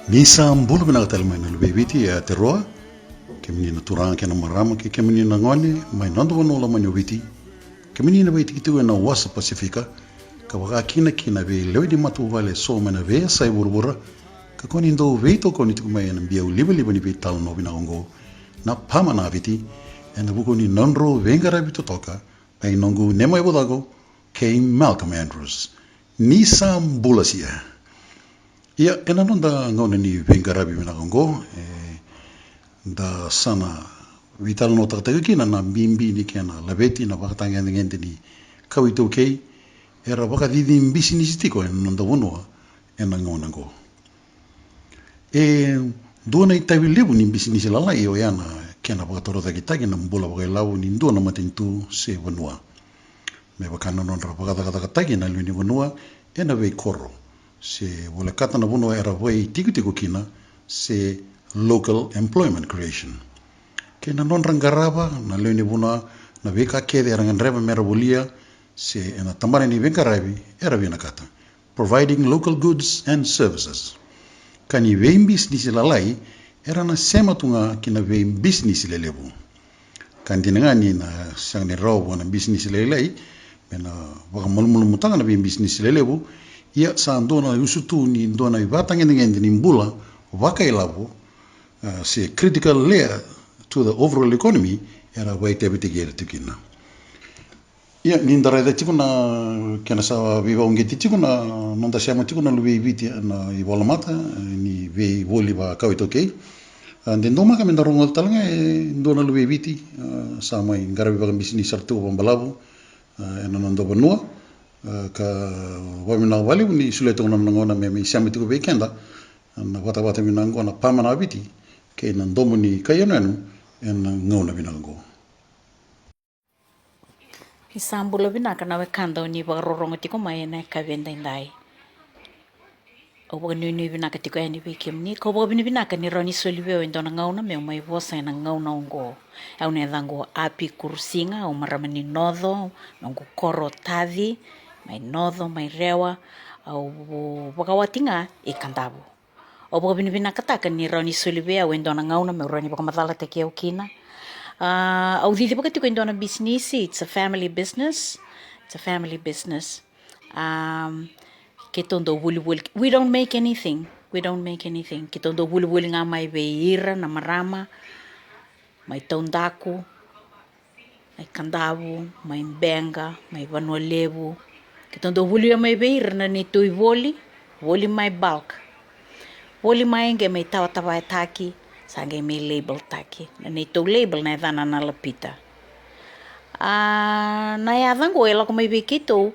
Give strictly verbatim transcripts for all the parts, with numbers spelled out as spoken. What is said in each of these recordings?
Ni sa bula vinaka tale mai na luve i Viti e Aotearoa, kemuni na turaga kei na marama kei kemuni na gone mai noda vanua lomani o Viti, kemuni na veitikitiki ena wasa Pasifika, ka vakakina kina vei lewe ni matavuvale eso mai na veiyasai vuravura, ka koni dau veitokoni tiko mai ena biau livaliva ni veitalanoa vinaka oqo, na Pama na Viti, ena vuku ni nodrau veiqaravi totoka, mai noqu nema i vucako, kei Malcolm Andrews. Ni sa bula sia. Ia, ena noda gauna ni veiqaravi vinaka oqo, e, da sa na veitalanoataka tiko kina na bibi ni kena laveti na vakatagedegede ni kawa iTaukei, era vakacici bisinisi tiko ena noda vanua ena gauna oqo. E dua na itavi levu ni bisinisi lalai oya na kena vakatorocaketaki na bula vakailavo ni dua na matanitu se vanua. Me vaka na nodra vakacakacakataki na lewe ni vanua ena veikoro se volekata na vanua era vakaitikotiko kina, se local employment creation. Kei na nodra qarava na lewe ni vanua na veika kece era gadreva mera volia, se ena tabana ni veiqaravi era vinakata, providing local goods and services. Ka ni veibisinisi lalai era na sema tu ga ki na veibisinisi lelevu. Ka dina ga ni na sega ni rawa vua na bisinisi lailai me na vakamalumalumutaka na veibisinisi lelevu, ia sa dua na usutu ni dua na ivakatagedegede ni bula vakailavo, a, se critical layer to the overall economy, era vakaitavitaki ira tiko kina. Ia, ni da raica tiko na kena sa veivakauqeti tiko na noda sema tiko na luve i Viti ena ivolamata ni veivoli vakakawa iTaukei. A, de daumaka me da rogoca tale ga e dua na luve i Viti, a, sa mai qaravi vakabisinisi sara tiko vakabalavu, a, ena noda vanua, a, ka vakavinaka vakalevu ni solia tiko na nona gauna me mai sema tiko vei keda na vatavata vinaka oqo na Pama na Viti kei na Domo ni Kai Yanuyanu ena gauna vinaka oqo. Ni sa bula vinaka na wekada o ni vakarorogo tiko mai ena yakavi edaidai. Au vakanuinui vinaka tiko yani vei kemuni, kau vakavinavinaka ni rawa ni soli vei au e dua na gauna meu mai vosa ena gauna oqo. Au na yacaqu o Api Kurusiga, au marama ni Noco, noqu koro o Taci, mai Noco, mai Rewa, au vakawati ga i Kadavu. Au vakavinavinakataka ni rawa ni soli vei au e dua na gauna meu rawa ni vakamacalataki au kina. A, au cicivaka tiko e dua na bisinisi, it's a family business. It's a family business. Um, keitou dau volivoli, we don't make anything. We don't make anything. Keitou dau volivoli ga mai vei ira na marama, mai Taudaku, mai Kadavu, mai Beqa, mai Vanua Levu. Keitou dau volia mai vei ira na neitou ivoli, voli mai bulk. Voli mai qai mai tawatawataki, sa qai mai label taki. Na neitou label na yacana na Lapita. A, na yaca oqo e lako mai vei keitou,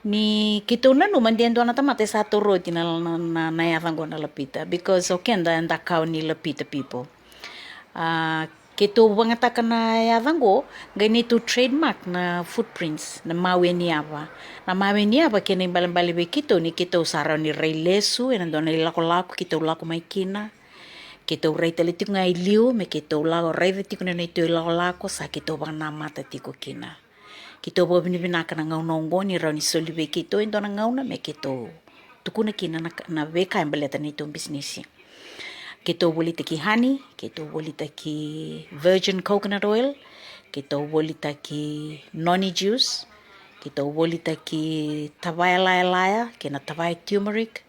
ni keitou nanuma de dua na tamata e sa taura oti na, na, na, na yaca oqo na Lapita, because o keda eda kawa ni Lapita people. A, keitou vagataka na yaca oqo, qai neitou trademark na footprints, na mawe ni yava. Na mawe ni yava kena ibalebale vei keitou ni keitou sa rawa ni rai lesu ena dua na ilakolako keitou lako mai kina. Keitou rai tale tiko ga i liu me keitou lako raica tiko na neitou ilakolako sa keitou vakanamata tiko kina. Keitou vakavinavinaka na gauna oqo ni rawa ni soli vei keitou e dua na gauna me keitou tukuna kina na, na veika e baleta neitou bisinisi. Keitou volitaki honey, keitou volitaki virgin coconut oil, keitou volitaki noni juice, keitou volitaki tavaya lailai kei na tavaya turmeric.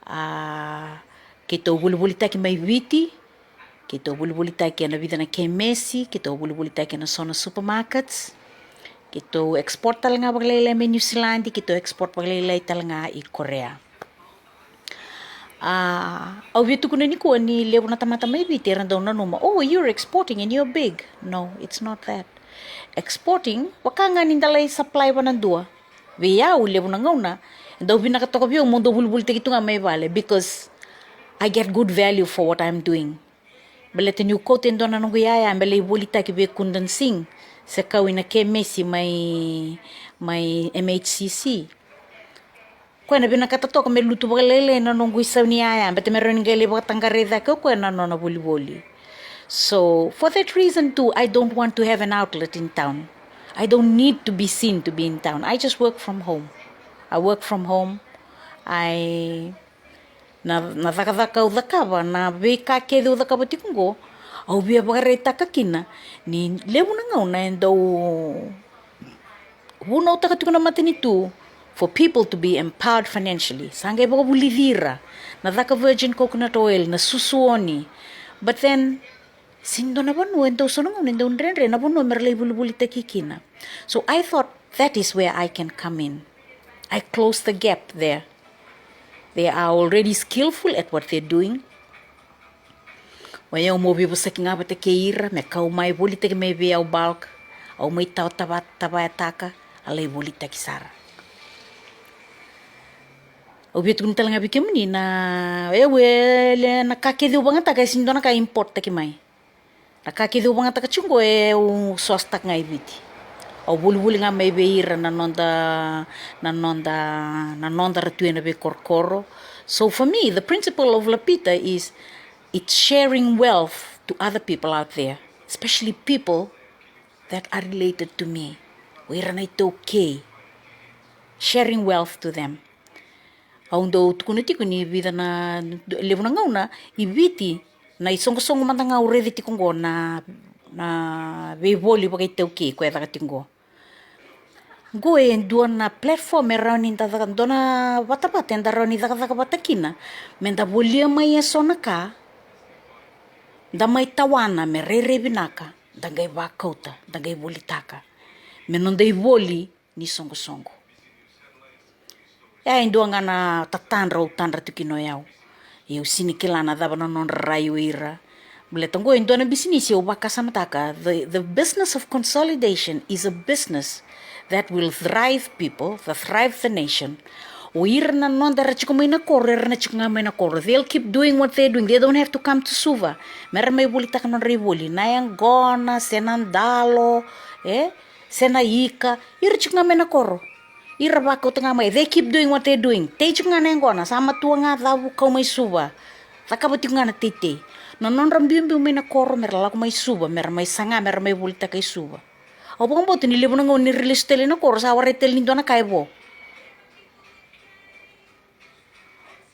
A, keitou volivolitaki mai Viti, keitou volivolitaki ena vica na kemesi, keitou volivolitaki ena so na supermarkets. Keitou export tale ga vakalailai mai New Zealand, keitou export vakalailai tale ga i Korea. A, au via tukuna nikua ni levu na tamata mai Viti era dau nanuma, "Oh, you're exporting and you're big." No, it's not that. Exporting, vaka ga ni da lai supply vanadua. Vei au, levu na gauna e dau vinaka toka vei au meu dau volivolitaki tu ga mai vale, because I get good value for what I'm doing. Baleta niu kauta e dua na noqu iyaya me lai volitaki vei Kundan Singh se kau ina kemesi mai, mai M H C C. Koya na vinakata toka me lutu vakalailai na noqu isau ni iyaya, baleta me rawa ni qai lai vakataqarai cake o koya na nona volivoli. So, for that reason too, I don't want to have an outlet in town. I don't need to be seen to be in town. I just work from home. I work from home. I Na, na cakacaka au cakava, na veika kece au cakava tiko oqo, au via vakaraitaka kina ni levu na gauna e dau vunautaka tiko na matanitu for people to be empowered financially. Sa qai vakavulici ira na caka virgin coconut oil, na susu oni. But then, sega ni dua na vanua, e dau so na gauna e dau dredre na vanua me ra lai volivolitaki kina. So I thought that is where I can come in. I close the gap there. They are already skillful at what they're doing. O yau meu veivosaki ga vata kei ira me kau mai volitaki mai vei au bulk, au mai tawa tava, tavayataka, a lai volitaki sara. Au via tukuna tale ga vei kemuni na, o yau e le na ka kece au vagataka e sega ni dua na ka importtaki mai. Na ka kece au vagataka tiko oqo e au sosataka ga i Viti. Au volivoli ga mai vei ira na noda, na noda, na noda ra tu ena veikorokoro. So for me, the principle of Lapita is it's sharing wealth to other people out there, especially people that are related to me. O ira na iTaukei. Sharing wealth to them. Au dau tukuna tiko ni vica na, levu na gauna i Viti, na isoqosoqo mada ga au raica tiko oqo na, na veivoli vakaitaukei ko e caka tiko oqo. Oqo e dua na platform e rawa ni da caka, dua na vatavata eda rawa ni cakacaka vata kina me da volia mai e so na ka, da mai tawana me rairai vinaka, da qai vakauta, da qai volitaka me noda ivoli ni soqosoqo. Ya e dua ga na tatadra au tadra tiko kina o yau. Ia au sega ni kila na cava na nodra rai o ira. Baleta oqo e dua na bisinisi au vakasamataka, the, the business of consolidation is a business that will thrive people, that thrive the nation. O ira na noda era tiko mai na koro, era na tiko ga mai na koro. They'll keep doing what they're doing. They don't have to come to Suva me ra mai volitaka nodra ivoli. Na yaqona, se na dalo, e? Se na ika, ira tiko ga mai na koro. Ira vakauta ga mai, they keep doing what they're doing. Tei tiko ga na yaqona, sa matua ga, cavu, kau mai Suva. Cakava tiko ga na teitei. Na nodra biubiu mai na koro me ra lako mai Suva, me ra mai saga, me ra mai volitaka i Suva. Au vakabauta ni levu na gauna ni ra lesu tale na koro, sa warai tale ni dua na ka e vo.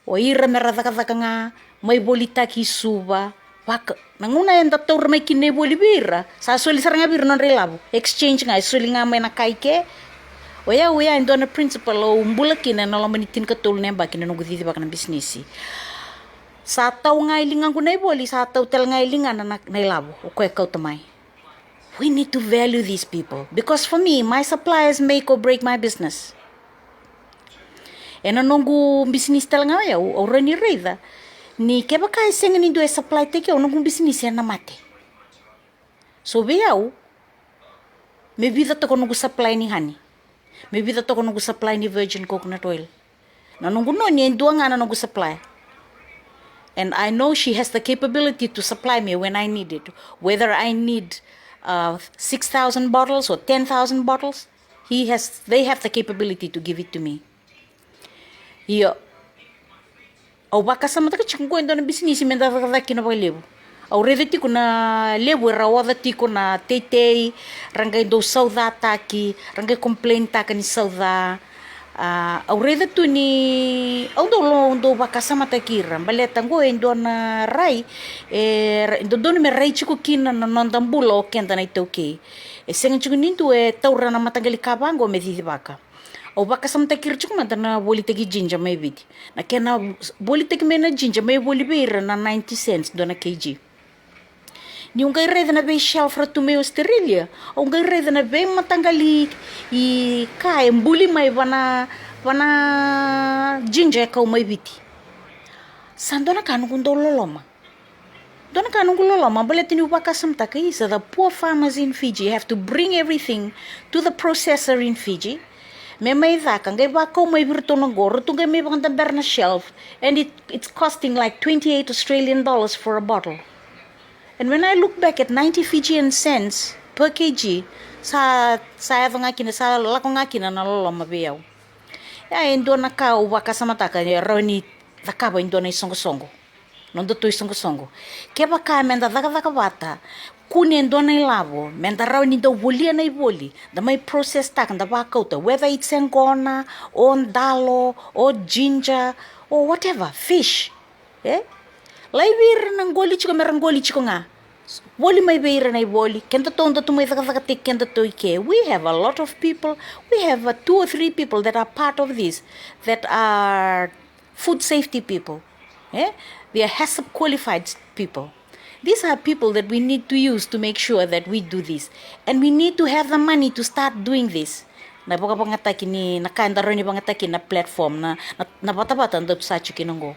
O ira me ra cakacaka ga, mai volitaki i Suva. Vaka na gauna eda taura mai kina na ivoli vei ira, sa soli sara ga vei ira na nodra ilavo. Exchange ga, e soli ga mai na kai ke. O yau, o ya e dua na principle au bula kina ena loma ni tinikatolu na yabaki na noqu cicivaka na bisinisi. Sa tau ga e ligaqu na ivoli, sa tau tale ga e ligana na, na ilavo o koya e kauta mai. We need to value these people, because for me, my suppliers make or break my business. Ena noqu bisinisi tale ga o yau, au rawa ni raica ni kevaka e sega ni dua e supply taki au, noqu bisinisi ena mate. So vei au, me vica toka noqu supply ni honey, me vica toka noqu supply ni virgin coconut oil. Na noqu noni e dua ga na noqu supplier. And I know she has the capability to supply me when I need it. Whether I need, uh, six thousand bottles or ten thousand bottles, he has, they have the capability to give it to me. Io. Au vakasamataka tiko oqo e dua na bisinisi me da cakacaka kina vakalevu. Au raica tiko na levu era oca tiko na teitei, ra qai dau saucataki, ra qai complaintaka ni sauca. A, au raica tu ni au dau lo, au dau vakasamataki ira, baleta oqo e dua na rai e ra, e dodonu me rai tiko kina na noda bula o keda na iTaukei. E sega tiko ni dua e taura na mataqali ka vaqo me cicivaka. Au vakasamataki ira tiko mada na volitaki jinja mai Viti. Na kena volitaki mai na jinja mai voli vei ira na ninety cents dua na kg. Niu qai raica na vei shelf ra tu mai Australia, au qai raica na veimataqali i ka e buli mai vana, vana jinja e kau mai Viti. Sa dua na ka noqu dau loloma. Dua na ka noqu loloma, baleta niu vakasamataka isa, the poor farmers in Fiji have to bring everything to the processor in Fiji. Me mai caka, qai vakau mai vei iratou na qo, ratou qai mai vakadabera na shelf, and it, it's costing like twenty-eight Australian dollars for a bottle. And when I look back at ninety Fijian cents per kg, sa, sa yaco ga kina, sa lako ga kina na loloma vei au. Ya e dua na ka au vakasamataka e rawa ni cakava e dua na isoqosoqo. Nodatou isoqosoqo. Kevaka me da cakacaka vata, kune e dua na ilavo me da rawa ni dau volia na ivoli, da mai process taka, da vakauta, whether it's yaqona, o dalo, o jinja, o whatever, fish. E? Lai vei ira na qoli tiko me ra qoli tiko ga. Voli mai vei ira na ivoli, kedatou da tu mai cakacakataki kedatou i ke. We have a lot of people, we have uh, two or three people that are part of this, that are food safety people. E? They are HACCP qualified people. These are people that we need to use to make sure that we do this. And we need to have the money to start doing this. Na vakavagataki ni na ka eda rawa ni vagataki na platform, na, na, na vatavata da tu sa tiko kina oqo.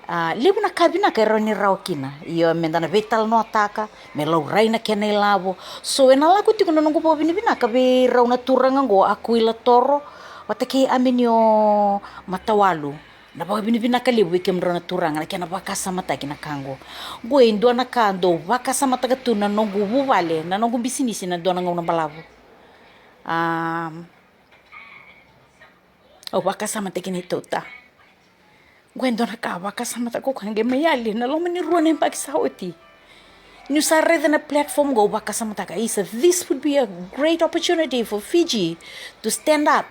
A, levu na ka vinaka e rawa ni rawa kina. Io, me da na veitalanoataka, me laurai na kena ilavo. So, ena lako tiko na noqu vakavinavinaka vei rau na turaga oqo, Akuila Toro, vata kei Aminio Matawalu. Na vakavinavinaka levu vei kemudrau na turaga na kena vakasamataki na ka oqo. Oqo e dua na ka dou vakasamataka tu na noqu vuvale, na noqu bisinisi na dua na gauna balavu. A, au vakasamataki na itauta. Oqo e dua na ka vakasamataka ko koya qai mai yali na loma ni rua na yabaki sa oti. Niu sa raica na platform oqo, au vakasamataka, isa, this would be a great opportunity for Fiji to stand up,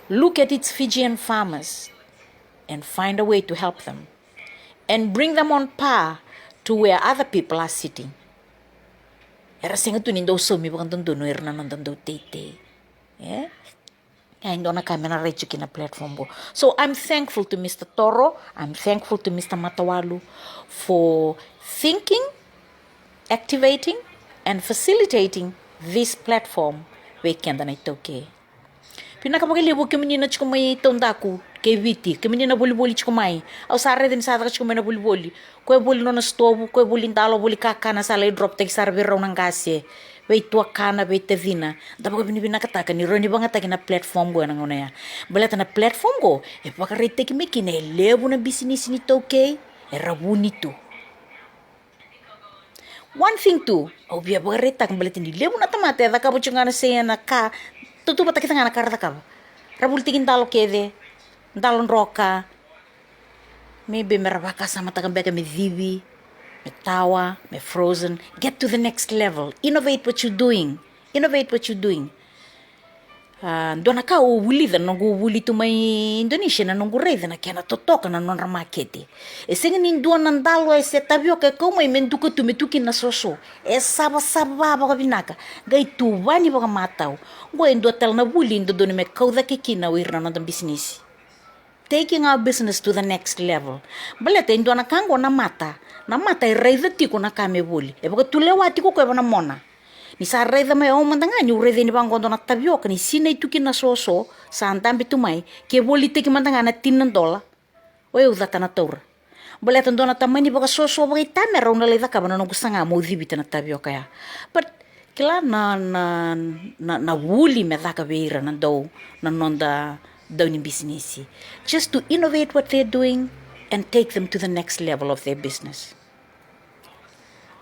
look at its Fijian farmers and find a way to help them and bring them on par to where other people are sitting. Era sega tu ni dau saumi vakadodonu ira na noda dau teitei. E? E dua na ka me na rai tiko kina platform qo. So I'm thankful to Mister Toro, I'm thankful to Mister Matawalu for thinking, activating and facilitating this platform vei keda na iTaukei. Vinaka vakalevu kemuni na tiko mai taudaku kei Viti, kemuni na volivoli tiko mai. Au sa raica ni sa caka tiko mai na volivoli. Ko e voli nona sitovu, ko e voli dalo, voli kakana, sa lai drop taki sara vei rau na qase, vei tuakana, vei tacina. Da vakavinavinakataka ni rawa ni vagataki na platform qo ena gauna ya. Baleta na platform qo e vakaraitaki mai kina e levu na bisinisi ni iTaukei era vuni tu. One thing tu, au via vakaraitaka baleta ni levu na tamata e cakava tiko ga na sei ena ka, tautauvata kece ga na ka ra cakava. Ra volitaki dalo kece, dalo droka. Maybe me ra vakasamataka beka me civi, me tawa, me frozen. Get to the next level. Innovate what you're doing. Innovate what you're doing. A, dua na ka au vulica na noqu vuli tu mai Indonesia, na noqu raica na kena totoka na nodra makete. E sega ni dua na dalo e se tavioka e kau mai me duka tu me tu kina na soso. E savasava vakavinaka, qai tuvani vakamatau. Oqo e dua tale na vuli dodonu me kau cake kina o ira na noda bisinisi. Taking our business to the next level. Baleta e dua na ka oqo na mata. Na mata e raica tiko na ka me voli. E vakatulewa tiko koya vua na mona. Ni sa raica mai, au mada ga niu raica ni vaqo dua na tavioka ni sinai tu kina na soso, sa dabe tu mai, ke volitaki mada ga na tini na dola. O yau cata na taura. Baleta dua na tamani vakasoso vakaitamera au na lai cakava na noqu saga meu civita na tavioka ya. But kila na, na, na, na vuli me caka vei ira na dau, na noda dau ni bisinisi. Just to innovate what they're doing and take them to the next level of their business.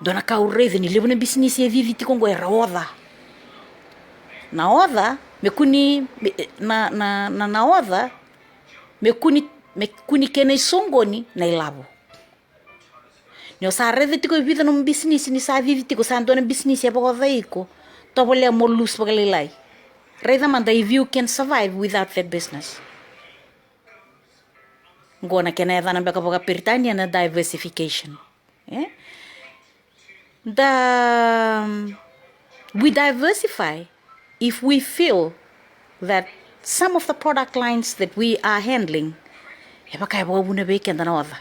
Dua na ka au raica ni levu na bisinisi e cici tiko oqo era oca. Na oca, me kua ni, me, na, na, na, na oca, me kua ni, me kua ni kena isoqoni na ilavo. Ni o sa raica tiko e vica nomu bisinisi ni sa cici tiko, sa dua na bisinisi e vakaoca iko, tovolea mo lose vakalailai. Raica mada if you can survive without that business. Oqo na kena yacana beka vakaperitania na diversification. E? Da, um, we diversify if we feel that some of the product lines that we are handling, e vaka e vakavuna vei keda na oca.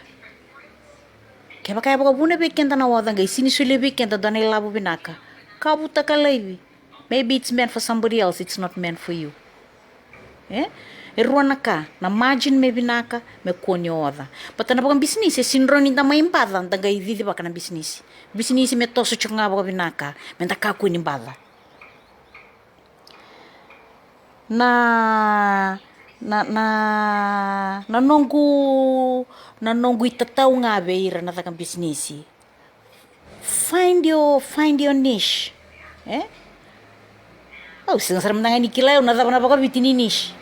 Kevaka e vakavuna vei keda na oca qai sega ni solia vei keda dua na ilavo vinaka, kavutaka laivi. Maybe it's meant for somebody else, it's not meant for you. E? E rua na ka, na margin me vinaka, me kua ni oca. Baleta na vakabisinisi e sega ni rawa ni da mai baca da qai cicivaka na bisinisi. Bisinisi me toso tiko ga vakavinaka, me da kakua ni baca. Na, na, na, na noqu, na noqu itatau ga vei ira na caka bisinisi. Find your, find your niche. E? Au sega sara mada ga ni kila au na cava na vakaviti ni niche.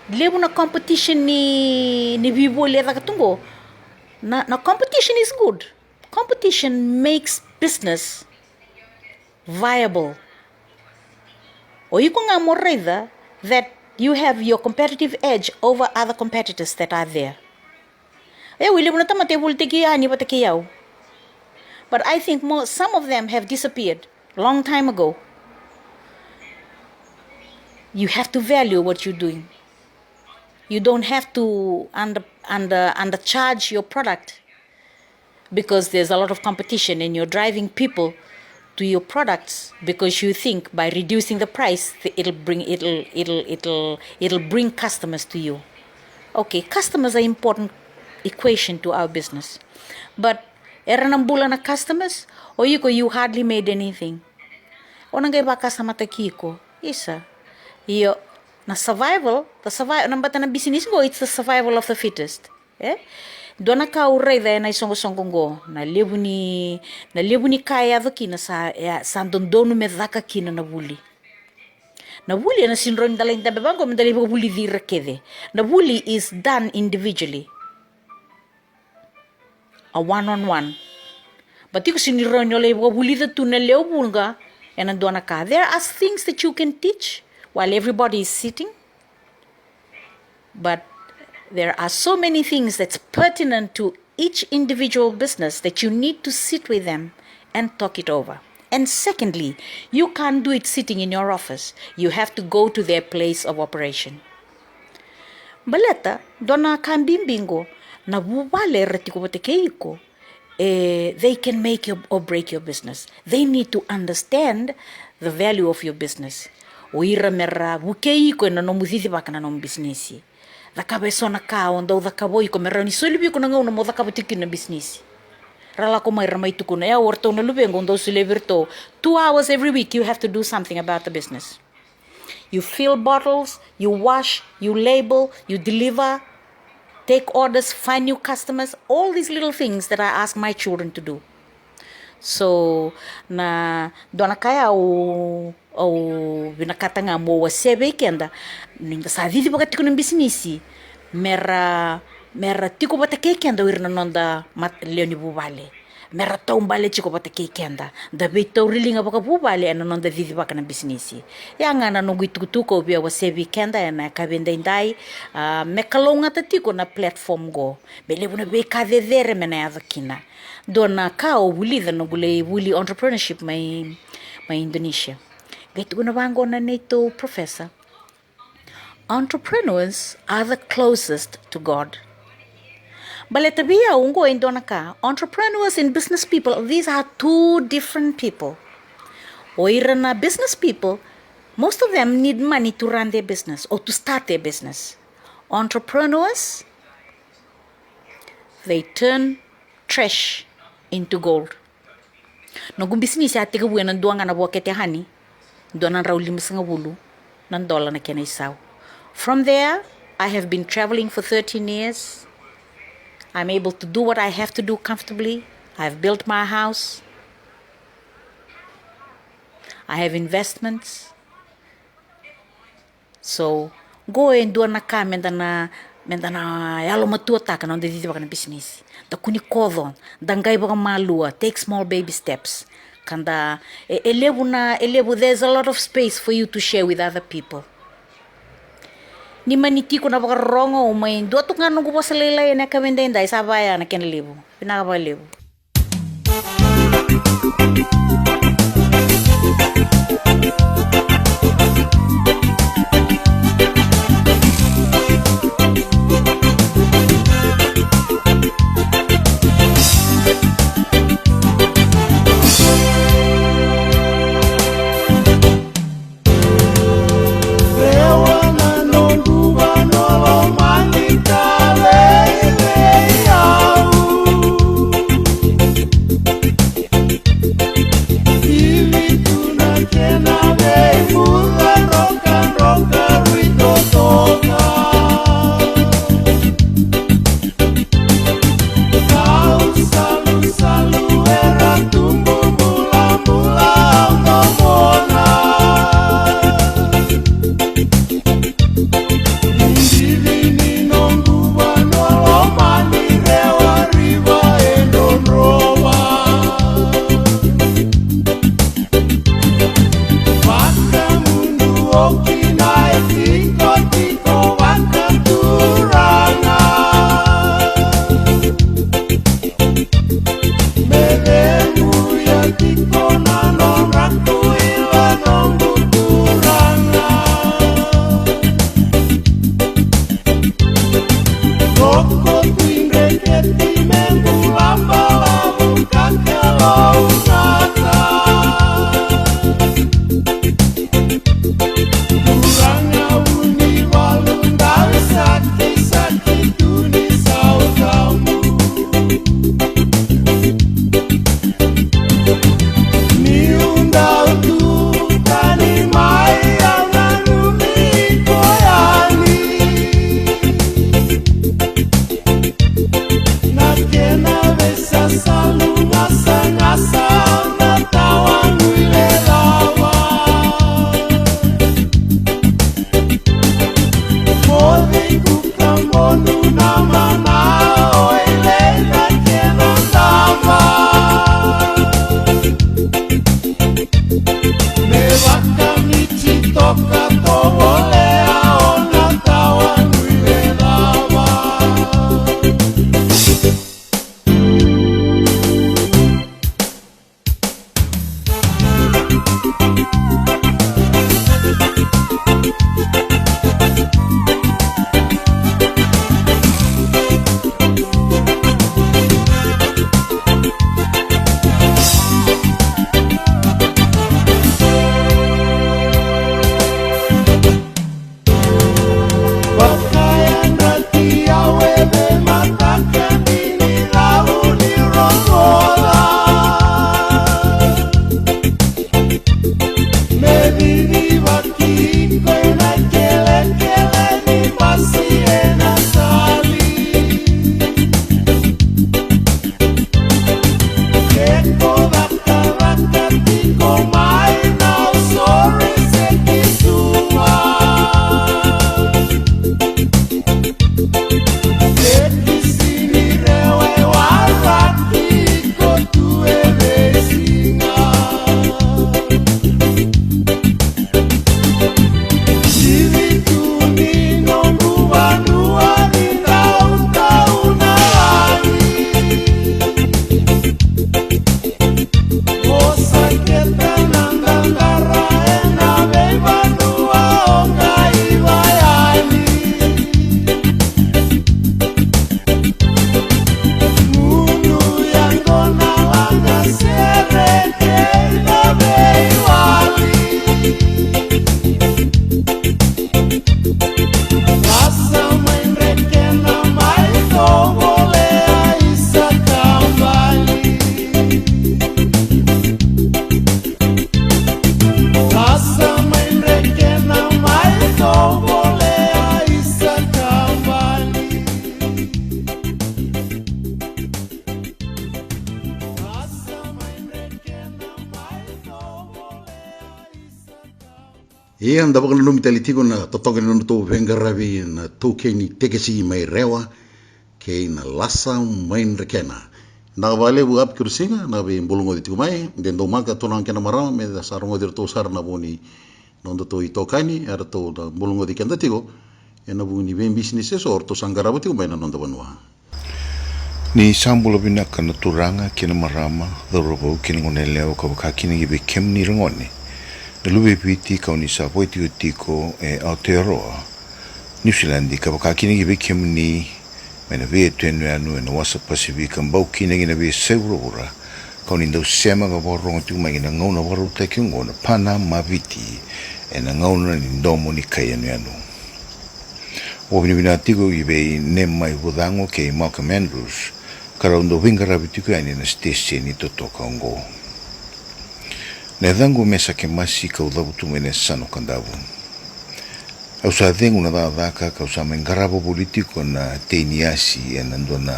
Levu na competition ni, ni vivoli e caka tu qo. Na, na competition is good. Competition makes business viable. O iko ga mo raica that You have your competitive edge over other competitors that are there. E, wi levu na tamata e volitaki yani vata kei au. But I think more, some of them have disappeared long time ago. You have to value what you're doing. You don't have to under, under, undercharge your product because there's a lot of competition and you're driving people to your products because you think by reducing the price, th-, it'll bring, it'll, it'll, it'll, it'll bring customers to you. Okay, customers are important equation to our business. But era na bula na customers, o iko, you hardly made anything. O na qai vakasamataki iko, isa. Io, na survival, the survival, na bata na business qo, it's the survival of the fittest. E? Dua na ka au raica ena isoqosoqo qo, na levu ni, na levu ni ka e yaco kina sa, e, sa dodonu me caka kina na vuli. Na vuli ena sega ni rawa ni da lai dabe vaqo me da lai vakavulici ira kece. Na vuli is done individually. A one on one. But iko sega ni rawa ni o lai vakavulica tu na lewe vuqa ena dua na ka. There are things that you can teach while everybody is sitting. But there are so many things that's pertinent to each individual business that you need to sit with them and talk it over. And secondly, you can't do it sitting in your office. You have to go to their place of operation. Baleta, dua na ka bibi qo, na vuvale era tiko vata kei iko, e, they can make your, or break your business. They need to understand the value of your business. O ira mera vukei iko ena nomu cicivaka na nomu bisinisi. Cakava eso na ka o dau cakava o iko me rawa ni soli vei iko na gauna mo cakava tiko kina na bisinisi. Ra lako mai ra mai tukuna, e, o ratou na luvequ, au dau solia vei iratou. Two hours every week you have to do something about the business. You fill bottles, you wash, you label, you deliver, take orders, find new customers, all these little things that I ask my children to do. So, na dua na ka ya au, au vinakata ga mo wasea vei keda, ni da sa cicivaka tiko na bisinisi, mera, mera tiko vata kei keda o ira na noda mat-, lewe ni vuvale. Mera taubale tiko vata kei keda. Da veitauriliga vakavuvale ena noda cicivaka na bisinisi. Ya ga na noqu itukutuku au via wasea vei keda ena yakavi edaidai, a, me kalougata tiko na platform qo. Me levu na veika cecere me na yaco kina. Dua na ka au vulica noqu lai vuli entrepreneurship mai, mai Indonesia. Qai tukuna vaqo na neitou professor. Entrepreneurs are the closest to God. Baleta vei au qo e dua na ka, entrepreneurs and business people, these are two different people. O ira na business people, most of them need money to run their business or to start their business. Entrepreneurs, they turn trash into gold. Noqu bisinisi a tekivu ena dua ga na vuakete hani, dua na drau limasagavulu na dola na kena isau. From there, I have been traveling for thirteen years. I'm able to do what I have to do comfortably. I have built my house. I have investments. So, qo e dua na ka meda na, meda na yalomatuataka na noda cicivaka na bisinisi. Da kua ni koco, da qai vakamalua, take small baby steps. Ka da, e, e levu na, e levu, there's a lot of space for you to share with other people. Ni mani tiko na vakarorogo, au mai dua tu ga noqu vosa lailai ena yakavi edaidai, sa vaya na kena levu. Vinaka vakalevu. Ia da vakananumi tale tiko na totoka ni nodratou veiqaravi na taukei ni tekesi mai Rewa kei na Lasa mai Drekena. Na vakalevu Api Kerusiga na veibulugoci tiko mai, de daumaka turaga kei na marama me da sa rogoci iratou sara na vu ni nodatou itokani, eratou na bulugoci keda tiko ena vuku ni veibisinisi eso eratou sa qarava tiko mai na noda vanua. Ni sa bula vinaka na turaga kei na marama, cauravou kei na goneyalewa, ka vakakina ki vei kemuni ra gone na luve i Viti, kau ni sa vakaitikotiko e Aotearoa, Niusiladi, ka vakakina ki vei kemuni mai na veiyatu yanuyanu ena wasa Pasifika, bau kina ki na veiyasai vuravura, kau ni dau sema ka vakarorogo tiko mai ki na gauna vakarautaki oqo na Pana ma Viti, ena gauna ni domo ni kai yanuyanu. Vakavinavinaka tiko i vei Nemai Vucago kei Malcolm Andrews, ka rau dau veiqaravi tiko yani ena siteseni totoka oqo. Na yacaqu o Mesake Masi, kau cavutu mai na yasana o Kadavu. Au sa cegu na cakacaka, kau sa mai qarava voli tiko na tei ni yasi ena dua na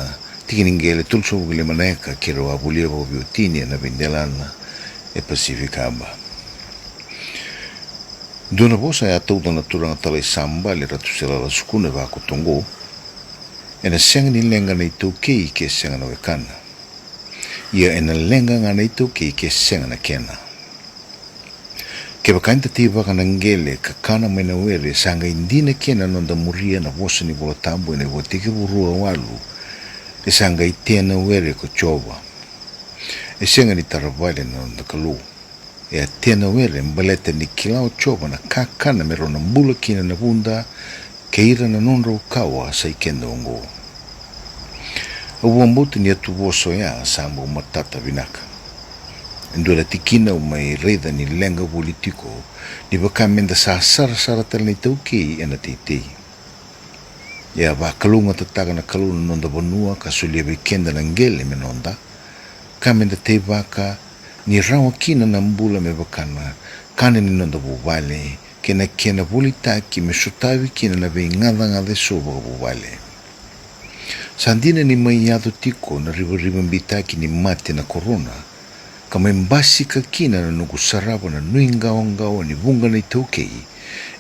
tiki ni qele tolusagavulu ka lima na eka keirau a volia vakaveiwatini ena veidelana e Pacific Harbour. Dua na vosa e a tauca na turaga Talai Sabale Ratu Selala Sukuna e vakoto oqo: ena sega ni leqa na itaukei ke sega na wekana. Ia ena leqa ga na itaukei ke sega na kena. Kevaka eda teivaka na qele ka kana mai na were, sa qai dina kina na noda muria na vosa ni Vola Tabu ena iVakatekivu rua, walu: E sa qai tea na were ko Jiova. E sega ni tara vale na noda Kalou. E a tea na were baleta ni kila o Jiova na kakana me rau na bula kina na vuda kei ira na nodrau kawa, sa i keda oqo. Au vakabauta ni atuvosa oya sa bau matata vinaka. E dua na tikina au mai raica ni leqa voli tiko, ni vaka meda sa sarasara tale na itaukei ena teitei. E a vakalougatataka na Kalou na noda vanua ka solia vei keda na qele me noda, ka meda teivaka ni rawa kina na bula me vaka na kana ni noda vuvale kei na kena volitaki me sotavi kina na veigacagaca eso vakavuvale. Sa dina ni mai yaco tiko na rivarivabitaki ni mate na korona, ka mai basika kina na noqu sarava na nuiqawaqawa ni vuqa na itaukei,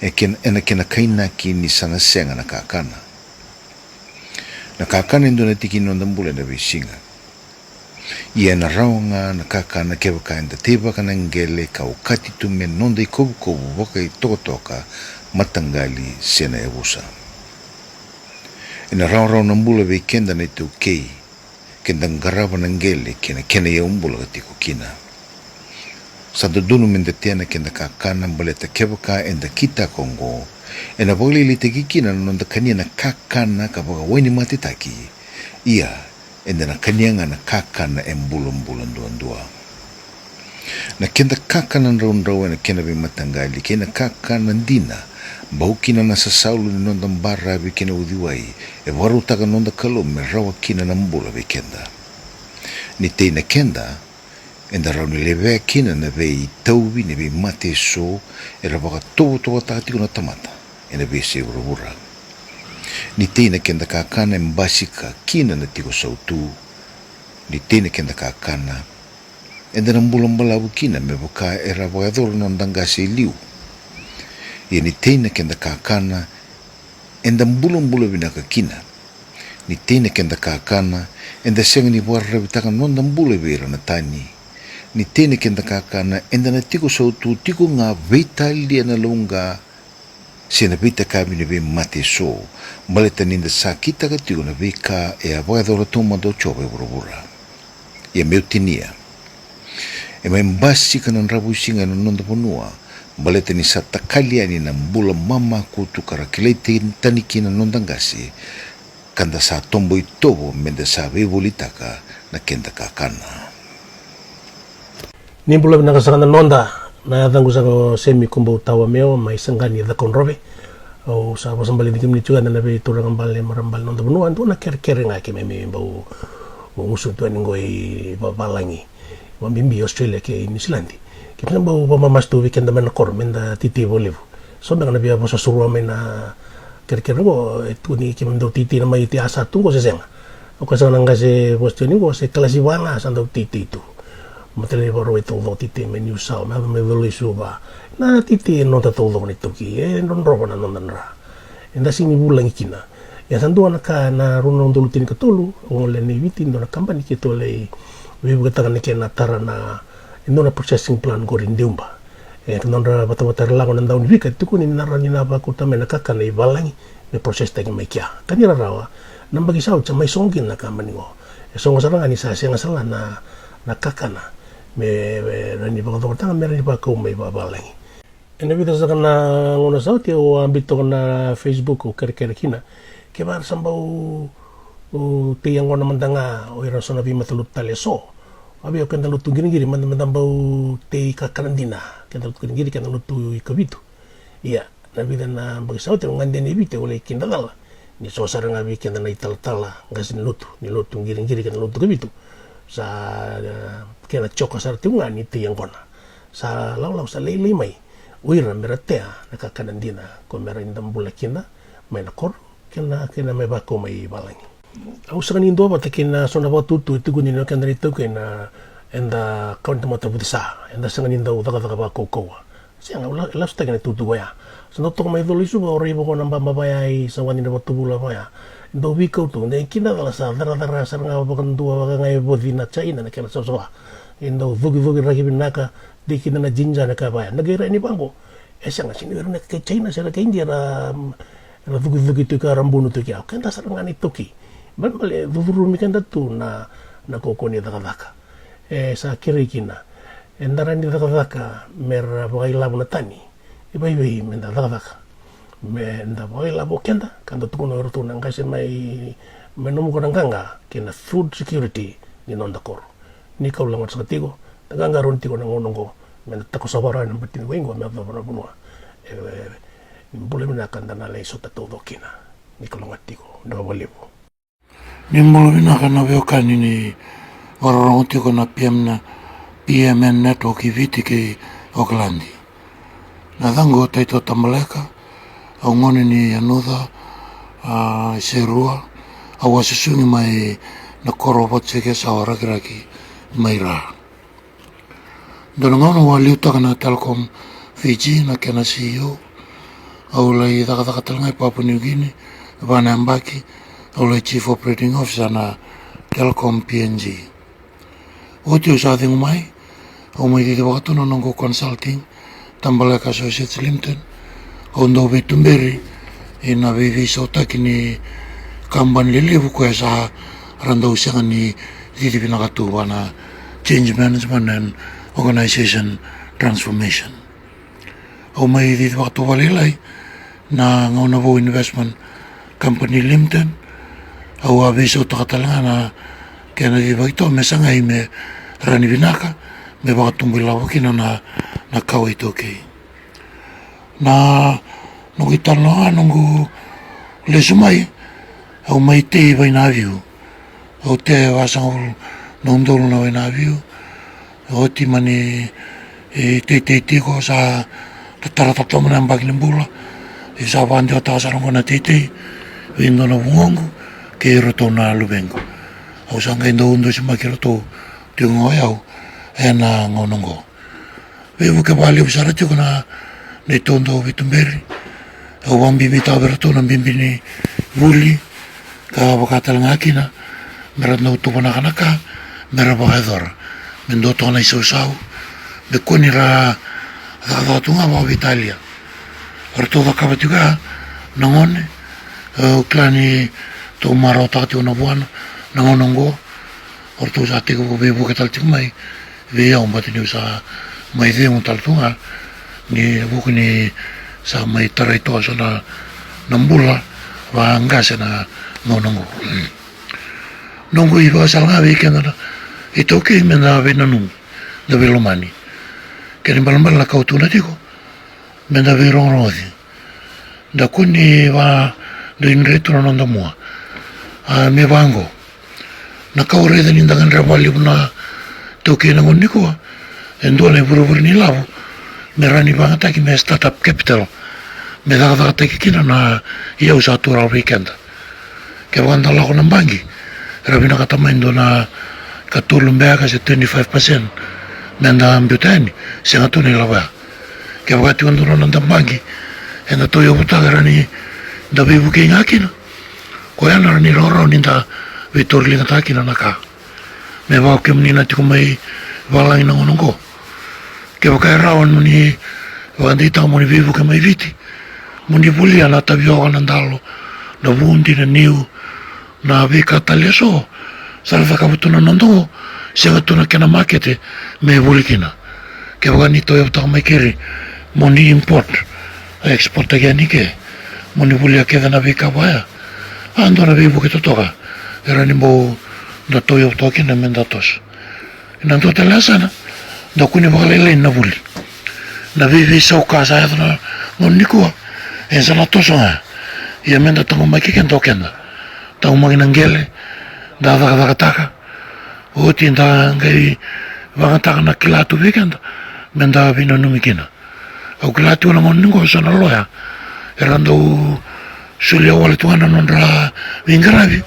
e kena, ena kena kainaki ni sa na sega na kakana. Na kakana e dua na tiki ni noda bula ena veisiga. Ia ena rawa ga na kakana kevaka eda teivaka na qele ka okati tu me noda ikovukovu vakaitokatoka, mataqali se na yavusa. Ena rawarawa na bula vei keda na itaukei, keda qarava na qele kei na kena iyaubula ka tiko kina. Sa dodonu meda tea na keda kakana baleta kevaka eda kitaka oqo, ena vakalailaitaki kina na noda kania na kakana ka vakawainimatetaki. Ia, eda na kania ga na kakana e bulabula duadua. Na keda kakana draudrau ena kena veimataqali kei na kakana dina, bau kina na sasalu ni noda baravi kei na uciwai, e vakarautaka na noda Kalou me rawa kina na bula vei keda. Ni tei na keda, eda rawa ni levea kina na veitauvi ni veimate eso era vakatovotovotaka tiko na tamata ena veiyasai vuravura. Ni tei na keda kakana e basika kina na tiko sautu. Ni tei na keda kakana, eda na bula balavu kina me vaka era vakayacora na noda qase e liu. Ia ni tei na keda kakana, eda bulabula vinaka kina. Ni tei na keda kakana, eda sega ni vakararavitaka na noda bula vei ira na tani. Ni tei na keda kakana, eda na tiko sautu tiko ga veitalia na lauqa se na veitakavi ni veimate eso, baleta ni da sa kitaka tiko na veika e a vakayacora taumada o Jiova e vuravura. Ia meu tinia, e mai basika na dravuisiga ena noda vanua, baleta ni sa takali yani na bula mamakutu ka ra kilai tani kina na noda qase, ka da sa tobo itovo meda sa veivolitaka na keda kakana. Ni bula vinaka saka na noda. Na yacaqu saka o Semi Kubau Tawa Meo, mai Saqani, Cakaudrove. Au sa vosa bale ni kemuni tiko ena veituraga bale, marama bale na noda vanua, dua na kerekere ga keimami bau gusu tu yani qo i vavalagi. Vakabibi Australia kei Niusiladi. Keimami bau vakamamasu tu vei keda mai na koro, meda titi vakalevu. So beka na via vosa surua mai na kerekere qo, e tu ni keimami dau titi na mai ti a sa tu qo se sega. O koya saka na qase vosa tu yani qo, se kalasi va ga sa dau titi tu. Mataivakarau e taucoko, titi mai Niusa, me yaco mai Colo-i-Suva. Na titi e noda taucoko na iTaukei, e drodrova na noda dra. Eda sega ni vulagi kina. Ia sa dua na ka na rua na udolu tinikatolu, au gole yani i Viti, dua na kabani keitou lai veivuketaka na kena tara na, e dua na processing plant qori e Deuba. E, ka nodra vatavata era lako na Daunivika, e tukuni ni na rawa ni na vakauta mai na kakana i valagi me process taki mai kea. Ka ni rarawa, na yabaki sa oti sa mai sogo kina na kabani qo. E sogo sara ga ni sa sega sara ga na, na kakana me, me rawa ni vakacokotaka me rawa ni vakau mai vavalagi. Ena vica saka na gauna sa oti au a biu toka na Facebook, au kerekere kina. Kevaka era sa bau tei yaqona mada ga o ira na so na veimatalotu tale e so. A vei o keda lotu qiriqiri mada, meda bau tei kakana dina, keda lotu qiriqiri, keda lotu i Kavitu. Ia, na vica na yabaki sa oti au gade yani e Viti, au lai kidacala ni so sara ga vei keda na italatala qase ni lotu, ni lotu qiriqiri kei na lotu Kavitu. Sa, e, kena coka sara tiko ga ni tei yaqona. Sa lakolako sa lailai mai o ira mera tea na kakana dina, ko mera ida bula kina mai na koro kei na, kei na mai vakau mai valagi. Au sega ni duavata kei na so na vakatutu e tukuni ni o keda na iTaukei na, eda kawa ni tamata vucesa, eda sega ni dau cakacaka vakaukauwa. Sega, au la-, lasutaki na itutu oya. Sa dau toka mai Colo-i-Suva, au raica vaka na baba vaya i Sawani na vatuvula vaya. Dau veikau tu, de kidacala sa caracara sara ga vakadua vaka ga e voci na China na kena savasava. E dau cokicoki raki vinaka, de kina na jinja na ka vaya. Na qai rai ni vaqo, e sega, sega ni o ira na kai China se na kai Idia era, era cokicoki tu kea, era bunu tu kea. O keda sara ga na iTaukei. Balebale, cucurumi keda tu na, na kaukauwa ni cakacaka. E sa kerei kina. Eda rawa ni cakacaka mera vakailavo na tani. E vaivei meda cakacaka meda vakailavo keda, ka da tukuna o iratou na qase mai, mai Nomuka na qaqa kei na food security ni noda koro. Ni kau lagona saka tiko, da qaqarauni tiko na gauna oqo meda takosova rawa na batini wai qo me yacova na vanua. E, e, ni bula vinaka da na lai sota taucoko kina. Ni kau lagona tiko, da vakalevu. Ni bula vinaka na veiwekani ni vakarorogo tiko na P M na P M N Network i Viti kei Okaladi. Na yacaqu o Taito Tabaleka, au gone ni Yanuca, a, Serua, au a susugi mai na koro o Vatuseke, Sawa, Rakiraki mai Ra. Dua na gauna au a liutaka na Telecom Fiji, na kena C E O. Au lai cakacaka tale ga i Papua New Guinea, va na yabaki, au lai Chief Operating Officer na Telecom P N G. Oti au sa cegu mai, au mai cici vakatu na noqu consulting, Tabaleka Associates Limited. Au dau veituberi ina veiveisautaki ni kabani lelevu koya sa ra dau sega ni cici vinaka tu, va na change management and organization transformation. Au mai cici vakatu vakalailai na Gaunavou Investment Company Limited. Au a veisautaka tale ga na kena cici vakaitou me sagai me rawa ni vinaka, me vakatubu ilavo kina na, na kawa iTaukei. Na noqu italanoa, noqu lesu mai, au mai tei Vainaviu. Au tea e vasagavulu na udolu na Vainaviu. Oti mani, e, teitei tiko, sa tatara tatoma na yabaki ni bula. E sa vakadewataka sara oqo na teitei vei dua na vugoqu kei iratou na luvequ. Au sa qai dau dusimaki iratou tiko ga o yau ena gauna oqo. Veivuke vakalevu sara tiko na neitou dau veituberi. Au vakabibitaka vei iratou na bibi ni vuli, ka vaka tale ga kina me ra dau tuvanaka na ka me ra vakayacora, me dua toka na isausau, me kua ni ra cakacaka tu ga vakaveitalia. O ratou cakava tiko ya na gone, au kila ni tou marautaka tiko na vuana na gauna oqo. O ratou sa tekivu veivuke tale tiko mai vei au, baleta niu sa mai cegu tale tu ga, ni vuku ni sa mai tarai toka so na, na bula vaqase na gauna oqo. Noqu ivakasala ga vei keda na iTaukei meda veinanumi, da veilomani. Kena ibalebale na ka au tukuna tiko, meda veirogorogoci. Da kua ni vakadridri tu na noda mua. A, me vaqo, na ka au raica ni da gadreva vakalevu na iTaukei ena gauna nikua, e dua na ivurevure ni lavo me rawa ni vakayagataki me startup capital, me cakacakataki kina na iyau sa tu rawa vei keda. Kevaka da lako na baqe, era vinakata mai dua na ikatolu beka se twenty-five percent me da biuta yani, sega tu na ilavo ya. Kevaka tiko dua na noda baqi eda tauyavutaka, e rawa ni da veivukei ga kina. Koya na rawa ni rawarawa ni da veitauriligataka kina na ka. Me vaka o kemuni na tiko mai valagi na gauna oqo, kevaka e rawa mo ni vakadeitaka mo ni veivuke mai Viti, mo ni volia na tavioka, na dalo, na vudi, na niu, na veika tale eso sa ra cakava tu na noda oqo, sega tu na kena makete me voli kina. Kevaka ni tauyavutaka mai keri mo ni import, export taki yani ke, mo ni volia kece na veika vaya, a dua na veivuke totoka e rawa ni bau da tauyavutaka kina me da toso. Ena dua tale na yasana, da kune vakalailai na vuli. Na veiveisau ka sa yaco na gauna nikua, e sa na toso ga. Ia me da taqomaki keda o keda, taqomaki na qele, da cakacakataka, oti da qai vagataka na kila tu vei keda me da veinanumi kina. Au kila tiko na gauna ni qo so na loya era dau solia wale tu ga na nodra veiqaravi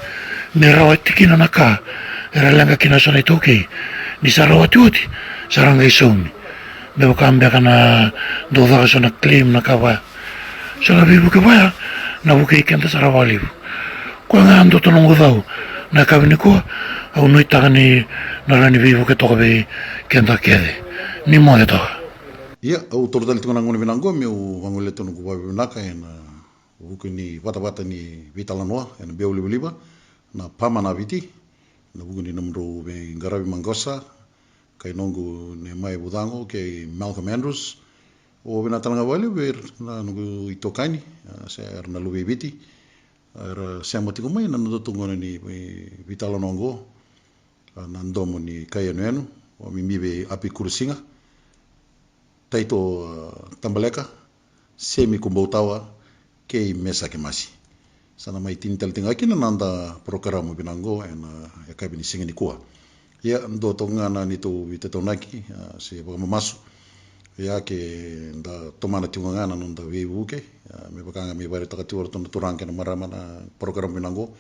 me rawati kina na ka era leqa kina so na iTaukei. Ni sa rawati oti, sa ra qai saumi me vaka beka na dau caka so na claim na ka vaya. So na veivuke vaya na vukei keda sara vakalevu. Koya ga dua tu na noqu cau na yakavi nikua, au nuitaka ni na rawa ni veivuke toka vei keda kece. Ni moce toka. Ia, au taura tale tiko na gauna vinaka oqo meu vagolea tu noqu vakavinavinaka ena vuku ni vatavata ni veitalanoa ena biau livaliva na Pama na Viti, ena vuku ni nomudrau veiqaravi maqosa, kai noqu Nemaia Vucago kei Malcolm Andrews. Au vinaka tale ga vakalevu vei ira na noqu itokani, a, se era na luve i Viti, a, era sema tiko mai na noda tu gauna ni vei-, veitalanoa oqo, a, na Domo ni Kai Yanuyanu, o Mimi vei Api Kurusiga, Taito, a, Tabaleka, Semi Kubautawa, kei Mesake Masi. Sa na mai tini tale tiko ga kina na noda porokaramu vinaka oqo ena yakavi ni siga nikua. Ia, dua toka ga na neitou veitataunaki, a, se vakamamasu. Ia, ke da tomana tiko ga na noda veivuke, a, me vaka ga me vakaraitaka tiko o ratou na turaga kei na marama na porokaramu vinaka oqo,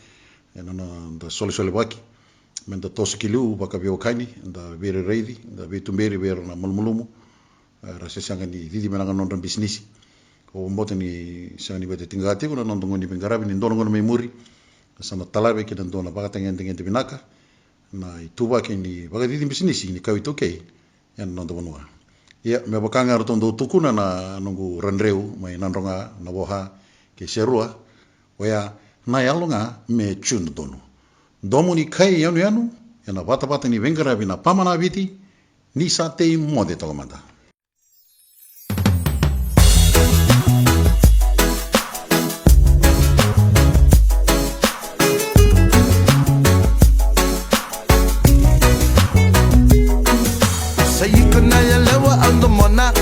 ena noda solesolevaki me da toso ki liu vakaveiwekani, da veirairaici, da veituberi vei ira na malumalumu, era se sega ni cici vinaka na nodra bisinisi. Au vakabauta ni sega ni vakatekivu tiko na noda gauna ni veiqaravi ni dua na gauna mai muri, sa na talave ki na dua na vakatagedegede vinaka na ituvaki ni vakacici bisinisi ni kawa iTaukei ena noda vanua. Ia, me vaka ga ratou dau tukuna na noqu Radreu mai Nadroga, Navoha kei Serua, oya na yalo ga me tu dodonu. Domo ni Kai Yanuyanu ena vatavata ni veiqaravi na Pama na Viti, ni sa tei moce toka mada. Sa iko na yalewa au domona,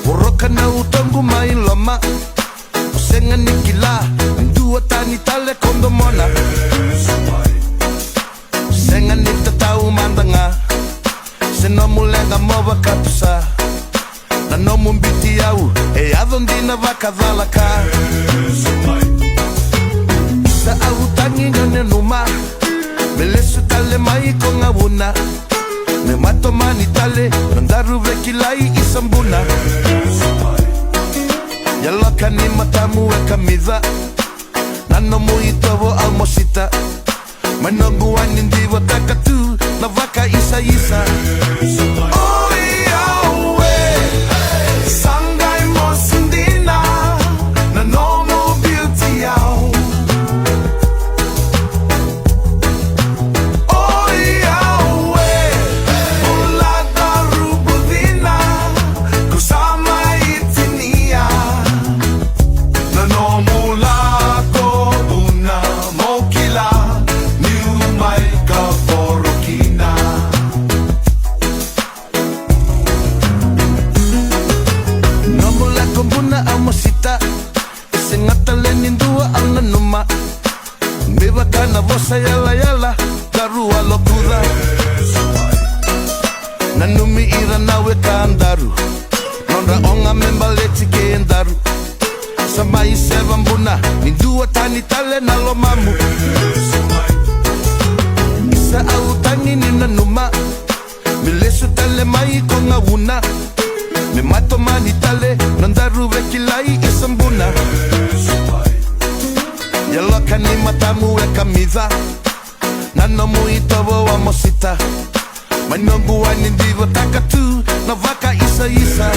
voroka na utoqu mai loma. O sega ni kila e dua tani tale ko domona. Sega ni tatau mada ga se nomu leqa mo vakatusa. Na nomu biti au e yaco dina vakacalaka. Sa au tagi ga nanuma me lesu tale mai ko gauna, me matomani tale na daru vekilai i Sabuna. Yaloka ni matamu e kamica, na nomu itovo au mosita. Mai noqu wai ni divotaka tu na vakaisaisa. Oi au e, sa qai mosi dina na nomu beauty au. Oi au e, bula daru bucina, ko sa mai tinia. Na nomu lako buna mo kila niu mai ka voro kina. Nomu lako buna au mosita, e sega tale ni dua au nanuma. Me vaka na vosa yalayala, daru a lokuca. Nanumi ira na weka daru, nodra oga me baleti ke daru. Sa mai seva buna ni dua tani tale na lomamu. Sa au tagi ni nanuma me lesu tale mai Matomani tale, nodaru veikilai i Sabuna. Yaloka ni matamu e kamica, na nomu itovo a mosita. Mai noqu wai ni divotaka tu na vakaisaisa.